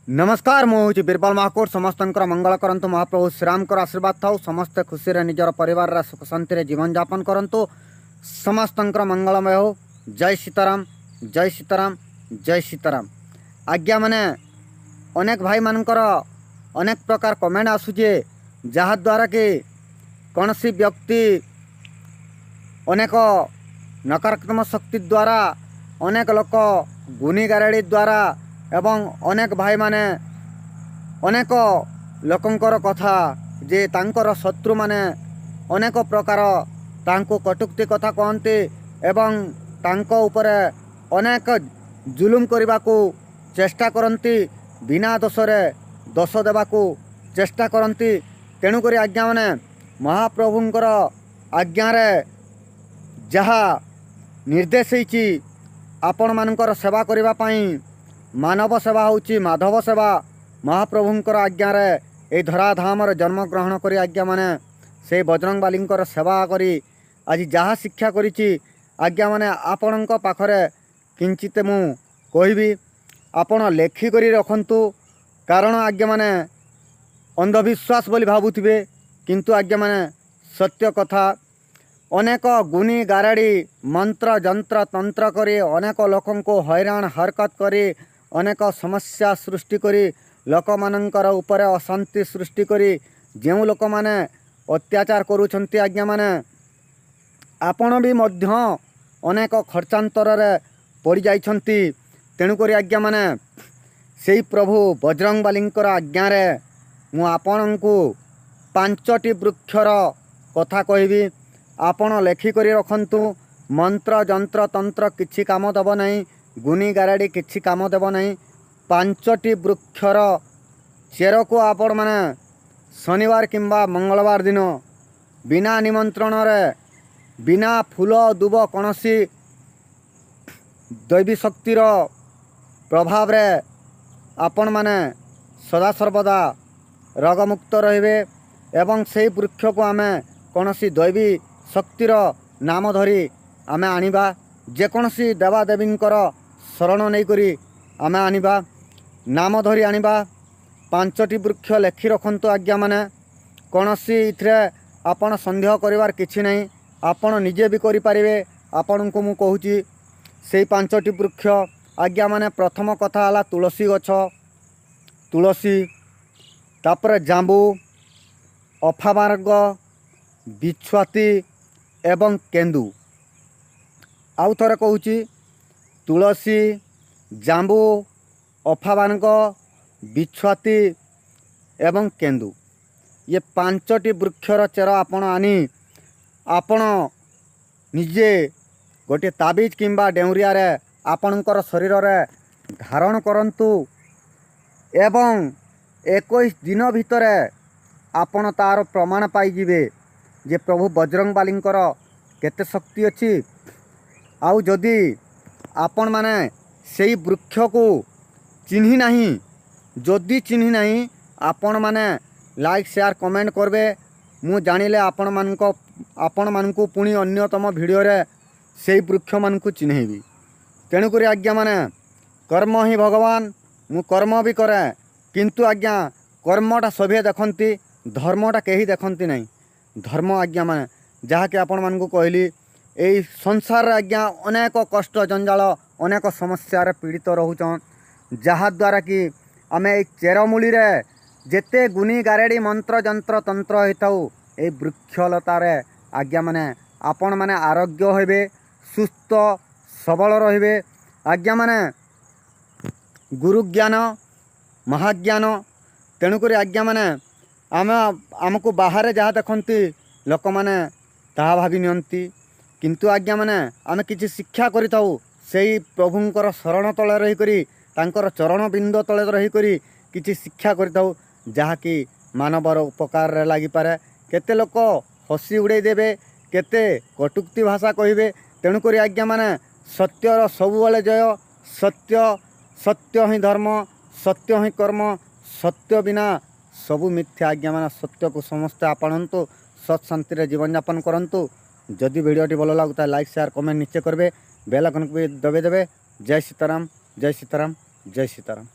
ନମସ୍କାର, ମୁଁ ହେଉଛି ବୀରବଲ ମହାକୁର। ସମସ୍ତଙ୍କର ମଙ୍ଗଳ କରନ୍ତୁ ମହାପ୍ରଭୁ ଶ୍ରୀରାମଙ୍କର ଆଶୀର୍ବାଦ ଥାଉ। ସମସ୍ତେ ଖୁସିରେ ନିଜର ପରିବାରରେ ସୁଖ ଶାନ୍ତିରେ ଜୀବନଯାପନ କରନ୍ତୁ। ସମସ୍ତଙ୍କର ମଙ୍ଗଳମୟ ହେଉ। ଜୟ ସୀତାରାମ, ଜୟ ସୀତାରାମ, ଜୟ ସୀତାରାମ। ଆଜ୍ଞାମାନେ, ଅନେକ ଭାଇମାନଙ୍କର ଅନେକ ପ୍ରକାର କମେଣ୍ଟ ଆସୁଛି, ଯାହାଦ୍ୱାରା କି କୌଣସି ବ୍ୟକ୍ତି ଅନେକ ନକାରାତ୍ମକ ଶକ୍ତି ଦ୍ୱାରା, ଅନେକ ଲୋକ ଗୁଣିଗାରେଡ଼ି ଦ୍ୱାରା ଏବଂ ଅନେକ ଭାଇମାନେ ଅନେକ ଲୋକଙ୍କର କଥା ଯେ ତାଙ୍କର ଶତ୍ରୁମାନେ ଅନେକ ପ୍ରକାର ତାଙ୍କୁ କଟୁକ୍ତି କଥା କହନ୍ତି ଏବଂ ତାଙ୍କ ଉପରେ ଅନେକ ଜୁଲୁମ କରିବାକୁ ଚେଷ୍ଟା କରନ୍ତି, ବିନା ଦୋଷରେ ଦୋଷ ଦେବାକୁ ଚେଷ୍ଟା କରନ୍ତି। ତେଣୁକରି ଆଜ୍ଞାମାନେ, ମହାପ୍ରଭୁଙ୍କର ଆଜ୍ଞାରେ ଯାହା ନିର୍ଦ୍ଦେଶ ହେଇଛି ଆପଣମାନଙ୍କର ସେବା କରିବା ପାଇଁ, ମାନବ ସେବା ହେଉଛି ମାଧବ ସେବା। ମହାପ୍ରଭୁଙ୍କର ଆଜ୍ଞାରେ ଏଇ ଧରାଧାମରେ ଜନ୍ମଗ୍ରହଣ କରି ଆଜ୍ଞାମାନେ ସେଇ ବଜରଙ୍ଗବାଲୀଙ୍କର ସେବା କରି ଆଜି ଯାହା ଶିକ୍ଷା କରିଛି ଆଜ୍ଞାମାନେ, ଆପଣଙ୍କ ପାଖରେ କିଞ୍ଚିତ ମୁଁ କହିବି। ଆପଣ ଲେଖିକରି ରଖନ୍ତୁ, କାରଣ ଆଜ୍ଞାମାନେ ଅନ୍ଧବିଶ୍ୱାସ ବୋଲି ଭାବୁଥିବେ, କିନ୍ତୁ ଆଜ୍ଞାମାନେ ସତ୍ୟ କଥା। ଅନେକ ଗୁଣି ଗାରେଡ଼ି ମନ୍ତ୍ର ଯନ୍ତ୍ର ତନ୍ତ୍ର କରି ଅନେକ ଲୋକଙ୍କୁ ହଇରାଣ ହରକତ କରି, ଅନେକ ସମସ୍ୟା ସୃଷ୍ଟି କରି, ଲୋକମାନଙ୍କର ଉପରେ ଅଶାନ୍ତି ସୃଷ୍ଟି କରି ଯେଉଁ ଲୋକମାନେ ଅତ୍ୟାଚାର କରୁଛନ୍ତି ଆଜ୍ଞାମାନେ, ଆପଣ ବି ମଧ୍ୟ ଅନେକ ଖର୍ଚ୍ଚାନ୍ତରରେ ପଡ଼ିଯାଇଛନ୍ତି। ତେଣୁକରି ଆଜ୍ଞାମାନେ, ସେଇ ପ୍ରଭୁ ବଜରଙ୍ଗବାଲୀଙ୍କର ଆଜ୍ଞାରେ ମୁଁ ଆପଣଙ୍କୁ 5ଟି ବୃକ୍ଷର କଥା କହିବି। ଆପଣ ଲେଖିକରି ରଖନ୍ତୁ। ମନ୍ତ୍ର ଯନ୍ତ୍ର ତନ୍ତ୍ର କିଛି କାମ ଦେବ ନାହିଁ, ଗୁଣି ଗାରେଡ଼ି କିଛି କାମ ଦେବ ନାହିଁ। 5ଟି ବୃକ୍ଷର ଚେରକୁ ଆପଣମାନେ ଶନିବାର କିମ୍ବା ମଙ୍ଗଳବାର ଦିନ ବିନା ନିମନ୍ତ୍ରଣରେ, ବିନା ଫୁଲ ଦୁବ, କୌଣସି ଦୈବୀ ଶକ୍ତିର ପ୍ରଭାବରେ ଆପଣମାନେ ସଦାସର୍ବଦା ରୋଗମୁକ୍ତ ରହିବେ। ଏବଂ ସେଇ ବୃକ୍ଷକୁ ଆମେ କୌଣସି ଦୈବୀ ଶକ୍ତିର ନାମ ଧରି ଆମେ ଆଣିବା, ଯେକୌଣସି ଦେବାଦେବୀଙ୍କର ଶରଣ ନେଇକରି ଆମେ ଆଣିବା, ନାମ ଧରି ଆଣିବା। 5ଟି ବୃକ୍ଷ ଲେଖି ରଖନ୍ତୁ ଆଜ୍ଞାମାନେ। କୌଣସି ଏଥିରେ ଆପଣ ସନ୍ଦେହ କରିବାର କିଛି ନାହିଁ, ଆପଣ ନିଜେ ବି କରିପାରିବେ। ଆପଣଙ୍କୁ ମୁଁ କହୁଛି ସେଇ 5ଟି ବୃକ୍ଷ ଆଜ୍ଞାମାନେ। ପ୍ରଥମ କଥା ହେଲା ତୁଳସୀ ଗଛ, ତୁଳସୀ, ତାପରେ ଜାମ୍ବୁ, ଅଫାମାର୍ଗ, ବିଛୁଆତି ଏବଂ କେନ୍ଦୁ। ଆଉ ଥରେ କହୁଛି, ତୁଳସୀ, ଜାମ୍ବୁ, ଅଫାବାନଙ୍କ, ବିଛୁଆତି ଏବଂ କେନ୍ଦୁ। ଇଏ 5ଟି ବୃକ୍ଷର ଚେର ଆପଣ ଆଣି ଆପଣ ନିଜେ ଗୋଟିଏ ତାବିଜ କିମ୍ବା ଡେଉଁରିଆରେ ଆପଣଙ୍କର ଶରୀରରେ ଧାରଣ କରନ୍ତୁ ଏବଂ 21 ଦିନ ଭିତରେ ଆପଣ ତା'ର ପ୍ରମାଣ ପାଇଯିବେ ଯେ ପ୍ରଭୁ ବଜରଙ୍ଗବାଲୀଙ୍କର କେତେ ଶକ୍ତି ଅଛି। ଆଉ ଯଦି ଆପଣମାନେ ସେଇ ବୃକ୍ଷକୁ ଚିହ୍ନି ନାହିଁ, ଯଦି ଚିହ୍ନି ନାହିଁ, ଆପଣମାନେ ଲାଇକ୍, ସେୟାର, କମେଣ୍ଟ କରିବେ। ମୁଁ ଜାଣିଲେ ଆପଣମାନଙ୍କୁ ପୁଣି ଅନ୍ୟତମ ଭିଡ଼ିଓରେ ସେଇ ବୃକ୍ଷମାନଙ୍କୁ ଚିହ୍ନେଇବି। ତେଣୁକରି ଆଜ୍ଞାମାନେ, କର୍ମ ହିଁ ଭଗବାନ। ମୁଁ କର୍ମ ବି କରେ, କିନ୍ତୁ ଆଜ୍ଞା କର୍ମଟା ସଭିଏ ଦେଖନ୍ତି, ଧର୍ମଟା କେହି ଦେଖନ୍ତି ନାହିଁ। ଧର୍ମ ଆଜ୍ଞାମାନେ, ଯାହାକି ଆପଣମାନଙ୍କୁ କହିଲି, ଏଇ ସଂସାରରେ ଆଜ୍ଞା ଅନେକ କଷ୍ଟ ଜଞ୍ଜାଳ, ଅନେକ ସମସ୍ୟାରେ ପୀଡ଼ିତ ରହୁଛନ୍, ଯାହାଦ୍ୱାରା କି ଆମେ ଏଇ ଚେରମୂଳିରେ ଯେତେ ଗୁଣି ଗାରେଡ଼ି ମନ୍ତ୍ର ଯନ୍ତ୍ର ତନ୍ତ୍ର ହେଇଥାଉ, ଏଇ ବୃକ୍ଷଲତାରେ ଆଜ୍ଞାମାନେ ଆପଣମାନେ ଆରୋଗ୍ୟ ହେବେ, ସୁସ୍ଥ ସବଳ ରହିବେ। ଆଜ୍ଞାମାନେ, ଗୁରୁଜ୍ଞାନ ମହାଜ୍ଞାନ। ତେଣୁକରି ଆଜ୍ଞାମାନେ, ଆମେ ଆମକୁ ବାହାରେ ଯାହା ଦେଖନ୍ତି ଲୋକମାନେ ତାହା ଭାବି ନିଅନ୍ତି, କିନ୍ତୁ ଆଜ୍ଞାମାନେ ଆମେ କିଛି ଶିକ୍ଷା କରିଥାଉ। ସେଇ ପ୍ରଭୁଙ୍କର ଶରଣ ତଳେ ରହିକରି, ତାଙ୍କର ଚରଣ ବିନ୍ଦ ତଳେ ରହିକରି କିଛି ଶିକ୍ଷା କରିଥାଉ, ଯାହାକି ମାନବର ଉପକାରରେ ଲାଗିପାରେ। କେତେ ଲୋକ ହସି ଉଡ଼େଇ ଦେବେ, କେତେ କଟୁକ୍ତି ଭାଷା କହିବେ। ତେଣୁକରି ଆଜ୍ଞାମାନେ, ସତ୍ୟର ସବୁବେଳେ ଜୟ। ସତ୍ୟ, ସତ୍ୟ ହିଁ ଧର୍ମ, ସତ୍ୟ ହିଁ କର୍ମ, ସତ୍ୟ ବିନା ସବୁ ମିଥ୍ୟା। ଆଜ୍ଞାମାନେ, ସତ୍ୟକୁ ସମସ୍ତେ ଆପଣାନ୍ତୁ, ସତ୍ ଶାନ୍ତିରେ ଜୀବନଯାପନ କରନ୍ତୁ। ଯଦି ଭିଡ଼ିଓଟି ଭଲ ଲାଗୁଥାଏ, ଲାଇକ୍, ସେୟାର, କମେଣ୍ଟ ନିଶ୍ଚୟ କରିବେ, ବେଲ୍ ଆଇକନ୍କୁ ବି ଦବାଇ ଦେବେ। ଜୟ ସୀତାରାମ, ଜୟ ସୀତାରାମ, ଜୟ ସୀତାରାମ।